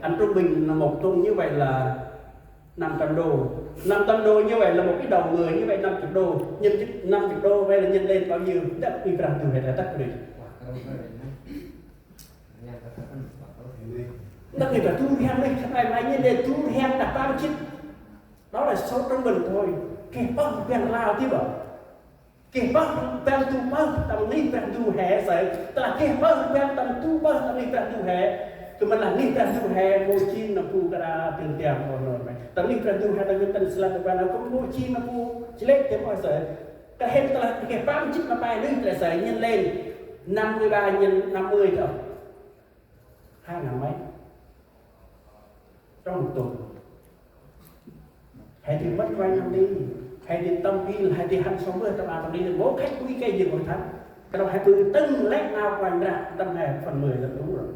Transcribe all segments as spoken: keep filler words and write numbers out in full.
Ăn trung bình là một tuần như vậy là năm trăm đô. Năm trăm đô như vậy là một cái đầu người, như vậy năm chục đô. Nhân năm chục đô, vậy là nhân lên bao nhiêu? Đắp nghi brah du he đắp nghi. Đắp nghi brah du he đắp nghi, khân may may nhân lên du he đắp ba mươi chín. Đó là số trung bình thôi. Keh pơh ƀiăng lao tih bơh. Keh pơh ƀiăng du pơh tâm ngih brah du he sơ. Tơlah keh pơh ƀiăng tâm du pơh tâm ngih brah du he. Kơ mĭn lah ngih brah du he mâu jêng nơm bu kra tơl tiam ôh nơm. Tâm ngih brah du he tâm ngih tơl slat tâm ban kơ mâu jêng nơm bu jêh lĕ tiam ôh sơ. Kơ hên tơlah keh pơh jê̆t ma pe lui tơlơi sơ nhân lên năm mươi ba nhân năm mươi thôi. Hai ngàn mấy. Trong một tuần. He dơi mât Kôranh Brah nơm nti, he dơi tâm bil, he dơi hăn sông bơh tâm an tâm nti, mâu khât ƀư kơ jêng Hội Thánh. Kơ nơm he ƀư tâng lĕ nau Kôranh Brah tâm he phần mười là đủ rồi.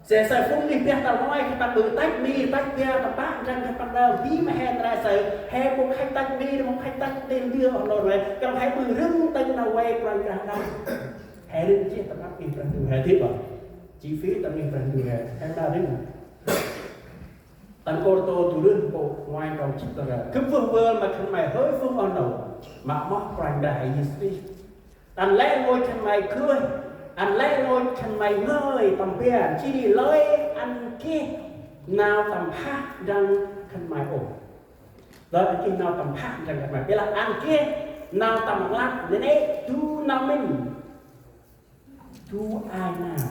Sơ sơ phung ngih brah tâm ngơi, khân păng ƀư tăch mi, tăch bia, tâm pă, ndrăng khân păng đơm, bi ma he ndra sơ, he mâu khât tăch mi, mâu khât tăch tên bia, ôh nơm, kơ nơm he ƀư rưng tâng nau vay Kôranh Brah nơm. He rưng jêh tâm ăp ngih brah du he dơi bơh. Chi phí tâm ngih brah du he, he ma rưng. Tâm Kôrintô du rơh pô ngoai trong jê̆t tơrơ. Gâp vơh vơl ma khân may hơi phung ôh nơm. Ma moh Kôranh Brah Yêsu Krist. Ăn lĕ rngôch khân may gơih. Ăn lĕ rngôch khân may ngơi tâm ban. Jêh ri lơi ăn geh nau tâm phah ndrăng khân may ôh. Lơi ăn geh nau tâm phah ndrăng khân may. Bi lah ăn geh nau tâm rnglăp nê nê du nau mĭn. Du ai nau.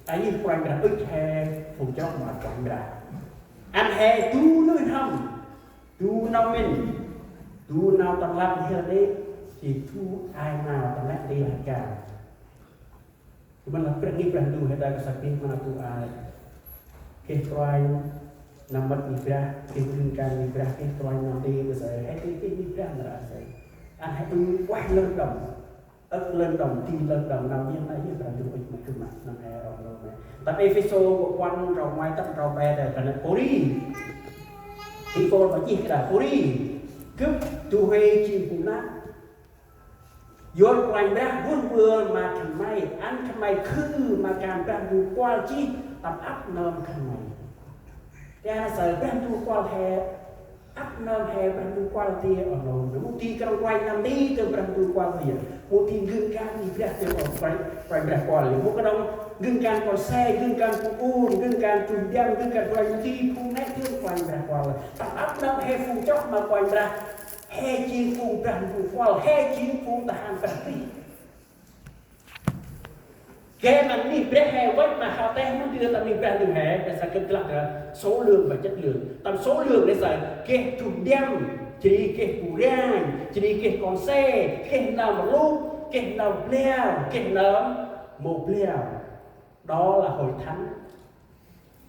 Ta ngih Kôranh Brah ŭch he phung chroh ma Kôranh Brah. Ăn he du nuih n'hâm. Du nau mĭn. Du nau tâm rnglăp n'hêl đê̆. Jêh du ai nau tâm lĕ đê̆ lah kan. Kơ mĭn lah Brah ngih brah ndu he ta kơ săk ngih ma nau tu ai. Geh kruanh nau mât ngih brah, geh rưng kan ngih brah, geh kruanh nau đê̆ kơ sơ. He geh ngih brah ndra sơ. Ăn he ƀư ueh lơn đŏng. Ơ̆k lơn đŏng, ti lơn đŏng, nau yơh, nau yơh, Brah Ndu ŭch ma gâp ma, nau he rŏng rŏng ma. Tâm Êphêsô, ƀô puăn, rŏng ngoai, tât rŏng pe, ta kơt nây pô ri. Ti Pôl ma jêh kơ đah pô ri. Gâp du huê jêng bu năp. Yor Kôranh Brah vơh vơl ma khân may, ăn khân may khư ma kan Brah Ndu kuăl jêh, tâm ăp nơm khân may. Tơlah sơ Brah Ndu kuăl he, ăp nơm he Brah Ndu kuăl ti, ơ, nơm, nơm mâu di kơnơ̆ng kruanh nơm ti tơ Brah Ndu kuăl ti. Mâu di gưng kan ngih brah tơ, ơ, kruanh, kruanh Brah kuăl. Mâu kơnơ̆ng gưng kan kon se, gưng kan bu ur, gưng kan tŭm diăng, gưng kan kruanh mâu di phung nĕ tơ kruanh Brah kuăl. Tâm ăp nơm he phung chroh ma Kôranh Brah. He jêng phung Brah Ndu kuăl, he jêng phung tơhan Brah Krist. Geh ma ngih brah he văch ma hao teh mâu di tâm ngih brah ndu he, he sơ gâp lah tơ số lượng và chất lượng. Tâm số lượng he sơ geh tŭm diăng, jêh ri geh bu ranh, jêh ri geh kon se, geh nơm rluk, geh nơm bliao, geh nơm mâu bliao. Đó là hội thánh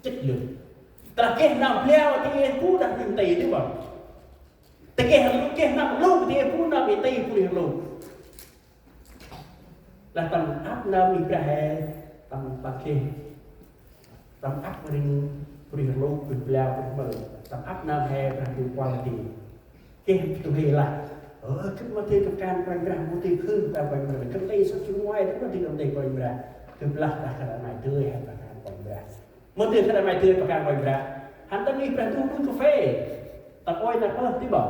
chất lượng. Tơlah geh nơm bliao ti bu đah ngih nti dih bơh. Tơ geh rluk, geh nơm rluk ti bu nơm nti bu rluk. Lah tâm ăp nơm ngih brah he, tâm, tâm geh. Tâm ăp ring brih rluk, brih bliao, brih mơ. Tâm ăp nơm he Brah Ndu kuăl ti. Geh tu he lah. Ơ, gâp mâu di tâm kan Kôranh Brah, mâu di khư tâm Kôranh Brah. Gâp nti sŏk jêng ngoai, gâp mâu di tâm kan Kôranh Brah. Gâp lah đah khân may dơi he tâm kan Kôranh Brah. Mâu di khân may dơi tâm kan Kôranh Brah. Hăn tâm ngih Brah Ndu ƀư cà phê. Tâm ôi năp pơh ti bơh.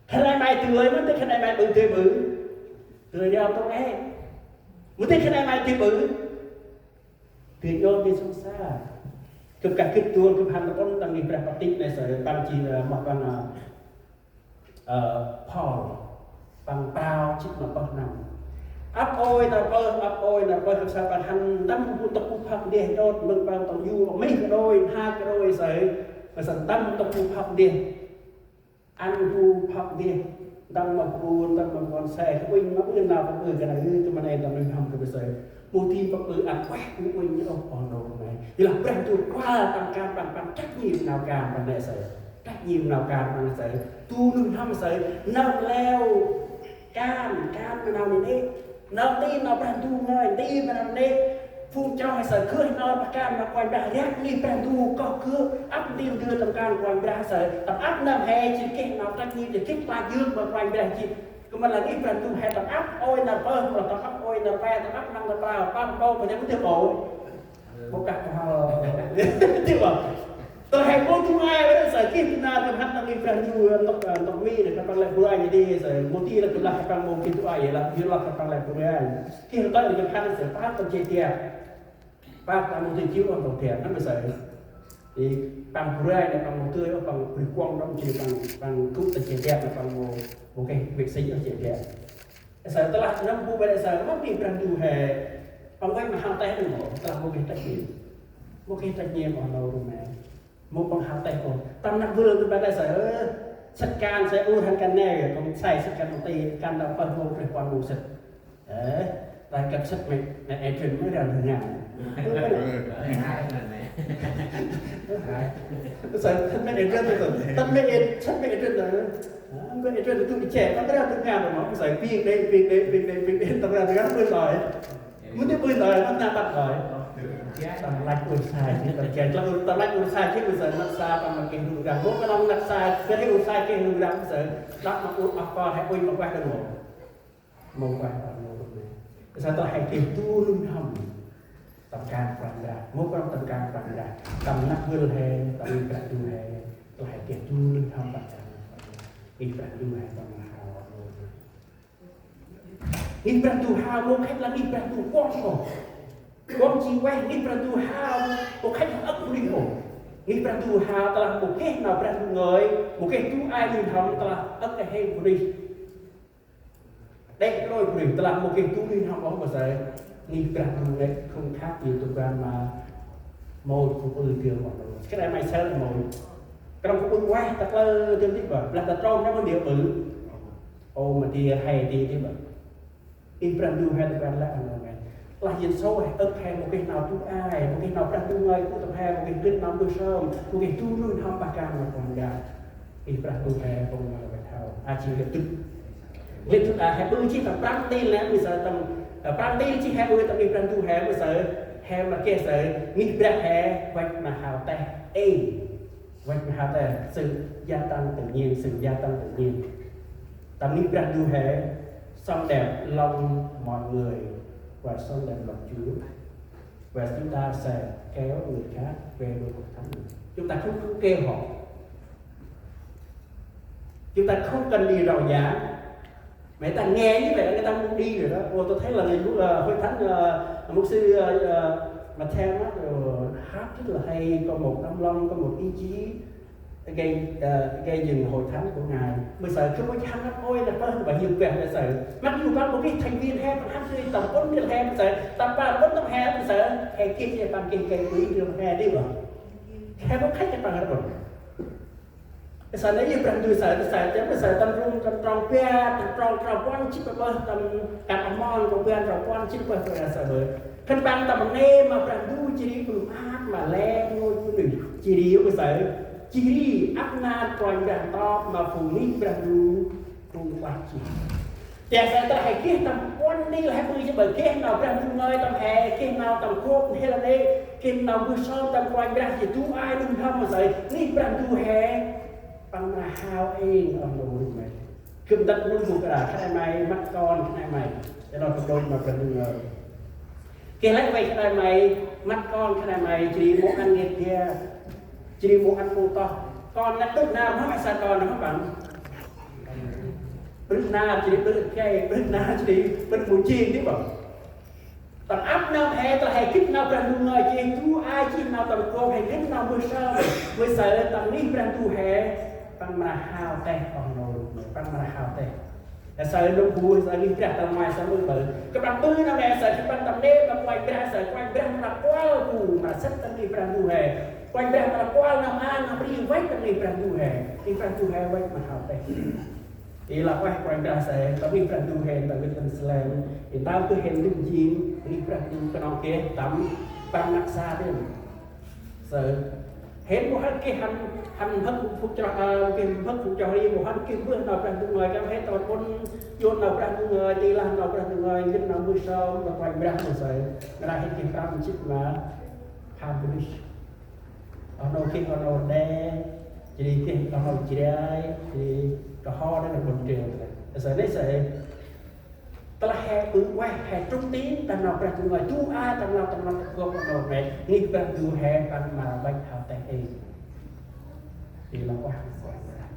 Khân may dơi, mâu di khân may ƀư dơi ƀư. Dơi riau tông e. Mâu di khân may dơi ƀư. Dơi nhôn dơi sông sa. Gâp kah gĭt tuăl gâp hăn tâm ôn tâm ngih brah Păng tĭp nây sơ păng jêng, ơ, mâu păng, ơ, ơ, Pôl. Păng prao jê̆t ma pơh năm. Ăp ôi năr pơh, ăp ôi năr pơh, gâp sa păng hăn tâm bu tŭk bu phak ndeh nhôn mơ̆ng păng tâm yu, mih kơ đôi, ha kơ đôi sơ. Gâp sa tâm tŭk bu phak ndeh. Ăn bu phak ndeh, ntơm ma bu, ntơm ma kon se, kơ uănh ma bu nau kơ bu kơ nau, kơ mâu nây tâm nuih n'hâm kơ bu sơ. Mâu di păng ƀư ăn ueh bu uănh ôh, ơ nơm nây. Yor lah Brah Ndu kuăl tâm kan Păng, Păng trách nhiệm nau kan Păng nây sơ. Trách nhiệm nau kan Păng sơ. Tu nuih n'hâm sơ, nơm leo kan, kan ma nau nê nê. Nơm nti nau Brah Ndu ngơi, nti ma nơm nê. Phung chroh he sơ gơh nơm pah kan ma Kôranh Brah, riăk ngih Brah Ndu koh gơh, ăp ntil ndơ tâm kan Kôranh Brah sơ. Tâm ăp nơm he jêh geh nau trách nhiệm, jêh geh klach yơk ma Kôranh Brah jêh. Kơ mĭn lah ngih Brah Ndu he tâm ăp ôi nar pơh, tâm ăp ôi nar pe, tâm ăp năm nar prao, păng mpôl, păng nhăm tih mpôl. Mpôl kah kơhăl. Tih mpôl. Tơlah he mpôl du ai, weh sa geh du nau tâm hăn tâm ngih Brah Ndu, ntŭk, ntŭk mi, nê, kơ păng lĕ bu ai, nê, di, sa, mpôl ti lah, kơ lah, kơ păng mpôl geh du ai, lah, yơh lah, kơ păng lĕ bu ai. Geh lah, tâm hăn, sa, păng tâm che tia. Păng tâm mpôl ti chiu, ntŭk tia, năm sa. Di, păng bu ai, nê, păng mpôl tơi, păng bu kuŏng, năm chi, păng, păng gŭ tâm che tia, nê, păng mpôl, mpôl geh vệ sinh, ơ, che tia. Sa tơlah năm bu bê sa, mâm ngih Brah Ndu he, păng vay ma hao teh nê mâu, tơlah mâu geh trách nhiệm. Mâu geh trách nhiệm oh nô rŭ me. Mâu păng hao teh kŏ. Tâm năk vâl tâm bê sa, ơ, sât kan sa ur hăn kan nê, kŏng sai sât kan ti, kan đao pơh mâu treh puăn mâu sât. Ơ, lai kăp sât mê, mê Adrian mê răn hên ngăn. Sa sât mê Adrian tu, sât mê Ad-, sât mê Adrian tu. Ơ, mê Adrian tu bi che, păng răn tu ngăn mâu, sa piêng đê, piêng đê, piêng đê, piêng đê, tâm răn tu ngăn bơi lơi. Mâu di bơi lơi, mâu nă tăp lơi. Tâm lăch ur sai, tâm che, tâm, tâm lăch ur sai, tâm sa, mâu sa, tâm mâu geh rŭ răng. Mâu knŏng năk sa, geh rŭ sai, geh rŭ răng, sa, lăp mâu ur, ăp kơ, he ui mâu kuah đăng mâu. Mâu kuah đăng mâu, mâu kuah. Sa tơlah he geh du nuih n'hâm tâm kan Kôranh Brah. Mâu knŏng tâm kan Kôranh Brah. Tâm năk vâl he, tâm ngih Brah Ndu he. Tơlah he geh du nuih n'hâm tâm kan Kôranh Brah. Ngih Brah Ndu he tâm năk hao. Ngih Brah Ndu hao mâu khăch lah ngih Brah Ndu kuŏng ôh. Kuŏng jêng ueh, ngih Brah Ndu hao mâu khăch lah âk bunuyh ôh. Ngih Brah Ndu hao tơlah mâu geh nau Brah Ndu ngơi, mâu geh du ai nuih n'hâm tơlah âk hên bunuyh. Đê̆ lôi bunuyh tơlah mâu geh du nuih n'hâm ôh mâu say. Ngih Brah Ndu nê khum khăp yor tơ̆ ban ma mâu khum ƀư dơm ôh. Kơt nây may say mâu. Krŏng khum ƀư ueh ta klơ dơm dih bah. Blah ta trong nê mâu dơm ƀư. Ô, ma di he di di bah. Ngih Brah Ndu he tơ̆ ban lĕ ăn nê. Lah yin sâu he âk he mâu geh nau du ai, mâu geh nau Brah Ndu ngơi gŭ tâm he, mâu geh gĭt nau mbơh sơm, mâu geh du nuih n'hâm pah kan ma Kôranh Brah. Ngih Brah Ndu he păng ngơi văch hao. A jêng gĭt dŭt. Gĭt dŭt a he ƀư jêh tâm prăm ntil nê, mâu say tâm, ơ, prăm ntil jêh he ƀư tâm ngih Brah Ndu he, mâu say, he ma geh say, ngih Brah he, văch ma hao teh. Ê. Văch ma hao teh, sự gia tăng tự nhiên, sự gia tăng tự nhiên. Tâm ngih Brah Ndu he, sống đẹp lòng mọi người và sống đẹp lòng Chúa. Và chúng ta sẽ kéo người khác về với hội thánh. Chúng ta không, không kêu họ. Chúng ta không cần đi rao giảng. Người ta nghe như vậy là người ta muốn đi rồi đó. Ồ, tôi thấy là người, ờ, hội thánh, ờ, mục sư, ờ, ờ, Matthew nói, ờ, hát rất là hay, có một tấm lòng, có một ý chí gây, ờ, gây dựng hội thánh của ngài. Mâu say khân may hăn năp ôi năp pơh năp pơh hiu kueh mâu say. Mặc dù păng mâu geh thành viên he, păng hăn sui tâm ƀon ntil he mâu say, tâm păng ƀon tâm he mâu say, he geh he păng geh gay ƀư ntil he di bah. He mâu khăch he păng ră ƀon. Sa nê yơh Brah Ndu say, sa, jêh mâu say tâm Rôm, tâm trong bar, tâm trong, trong puăn jê̆t pơh, tâm Kan Oh Mon, trong bar, trong puăn jê̆t pơh, pơh sa bơh. Khân păng tâm nê ma Brah Ndu jêh ri păng ăp ma lĕ ngôi bunuyh. Jêh ri mâu say, jêh ri ăp nar Kôranh Brah ntop ma phung ngih Brah Ndu, phung ueh jêh. Jêh say tơlah he geh tâm puăn ntil he ƀư jêh bah geh nau Brah Ndu ngơi tâm he, geh nau tâm gôp n'hêl nê, geh nau mbơh sơm tâm Kôranh Brah jêh du ai nuih n'hâm mâu say, ngih Brah Ndu he, păng mra hao êng oh nô rŭ me. Gâp ntât nŭn bu kra, khân ay may, măt kon khân ay may. Ê nô kơ đôč ma Brah Ndu ngơi. Geh lĕ vay khân ay may, măt kon khân ay may, jêh ri mâu ăn ngêt dia. Jêh ri mâu ăn mâu toh. Kon năk ƀrư̆ nar hŏ, ay sa kon hŏ păng. Ƀrư̆ nar, jêh ri ƀrư̆ gay, ƀrư̆ nar, jêh ri ƀrư̆ mâu jêng di bah. Tâm ăp nơm he, tơlah he gĭt nau Brah Ndu ngơi jêh, du ai jêh nau tâm gôp, he gĭt nau mbơh sơm. Mâu say tâm ngih Brah Ndu he, păng mra hao teh oh nô, păng mra hao teh. He say nŭk bu, he say ngih Brah tâm may say mâu ƀư. Kơ păng ƀư nau nê say, kơ păng tâm nê, păng Kôranh Brah say, Kôranh Brah mra kuăl bu, mra sât tâm ngih Brah Ndu he. Kôranh Brah mra kuăl nau mơan, nau bri, văch tâm ngih Brah Ndu he. Ngih Brah Ndu he, văch ma hao teh. I lah ueh Kôranh Brah say, tâm ngih Brah Ndu he, tâm ngih Brah Ndu he, i tâm ngih Brah Ndu he, tâm ngih Brah Ndu knŏng geh, tâm păng năk sa dơm. Say, hên mâu hăn geh hăn, hăn mhâk phung chroh, ơ, geh mhâk phung chroh ri, mâu hăn geh mbơh nau Brah Ndu ngơi, kăm hên tâm ƀon, yôn nau Brah Ndu ngơi, ti lah nau Brah Ndu ngơi, gĭt nau mbơh sơm, nau Kôranh Brah mâu say. Ngăn he geh prăm jê̆t ma, kham bunuyh. Oh nô geh oh nô đe, jêh ri geh oh nô Jrai, jêh ri kơho đah nơh ƀon triu. Sơ nê sơ, tơlah he ƀư ueh, he trung tín ta nau Brah Ndu ngơi, du ai ta nau, ta nau ta gŏp nau mê, ngih Brah Ndu he păng ma văch hao têh êng. Ê nau ueh ma Kôranh Brah.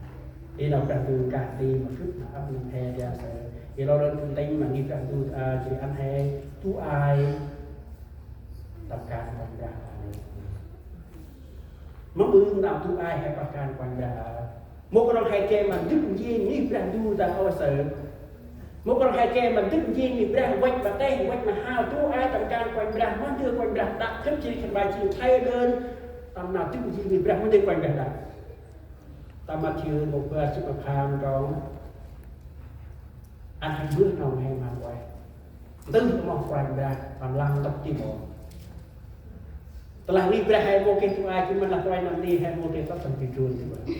Ê nau Brah Ndu kah ti ma gâp ma ăp nâm he dia sơ. Ê nau lơn trung tín ma ngih Brah Ndu, a, jêh ri ăn he du ai tâm kan Kôranh Brah. Mâm ƀư nau du ai he pah kan Kôranh Brah. Mâu knŏng he geh ma ndâk njêng ngih Brah Ndu ta ôh sơ. Mâu knŏng he geh ma ndâk njêng ngih Brah văch ma têh, văch ma hao, du ai tâm kan Kôranh Brah, moh ndơ Kôranh Brah đăp gâp jêh ri khân may jêng khlay lơn tâm nau ndâk njêng ngih Brah, moh ndơ Kôranh Brah đăp. Tâm Mathiơ mâu bar jât ma pham trong ăn he mbơh nau he ma ueh. Ntŭk moh Kôranh Brah tâm lăng ntŭk ti mâu. Tơlah ngih Brah he mâu geh du ai, gâp mân lah Kôranh nơm nti he mâu geh tât tâm bri drôn ti mâu.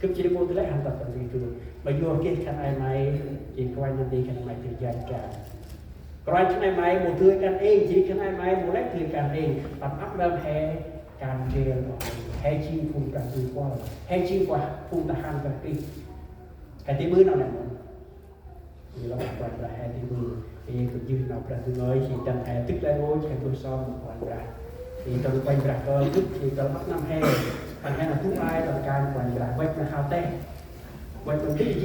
Gâp jêh ri mâu dơi lĕ hăn tât tâm bri drôn. Ma yor geh khân ay may, jêh ri Kôranh nơm nti khân ay may dơi jan kan. Kôranh khân ay may mâu dơi kan êng, jêh ri khân ay may mâu lĕ dơi kan êng. Tâm ăp nơm he kan ndrel ma he. He jêng phung Brah Ndu kuăl. He jêng phung ta hăn Brah Krist. He ti ƀư nau nây mâu. Ê nau Kôranh Brah he ti ƀư. Ê, gâp jêh nau Brah Ndu ngơi, jêh ri dăn he dâk lĕ rngôch, he mbơh sơm ma Kôranh Brah. Ê, tâm Kôranh Brah kơl gâp, ê, tâm ăp nơm he. Păng he nau du ai tâm kan Kôranh Brah, văch ma hao têh. Văch ma ndâk njêng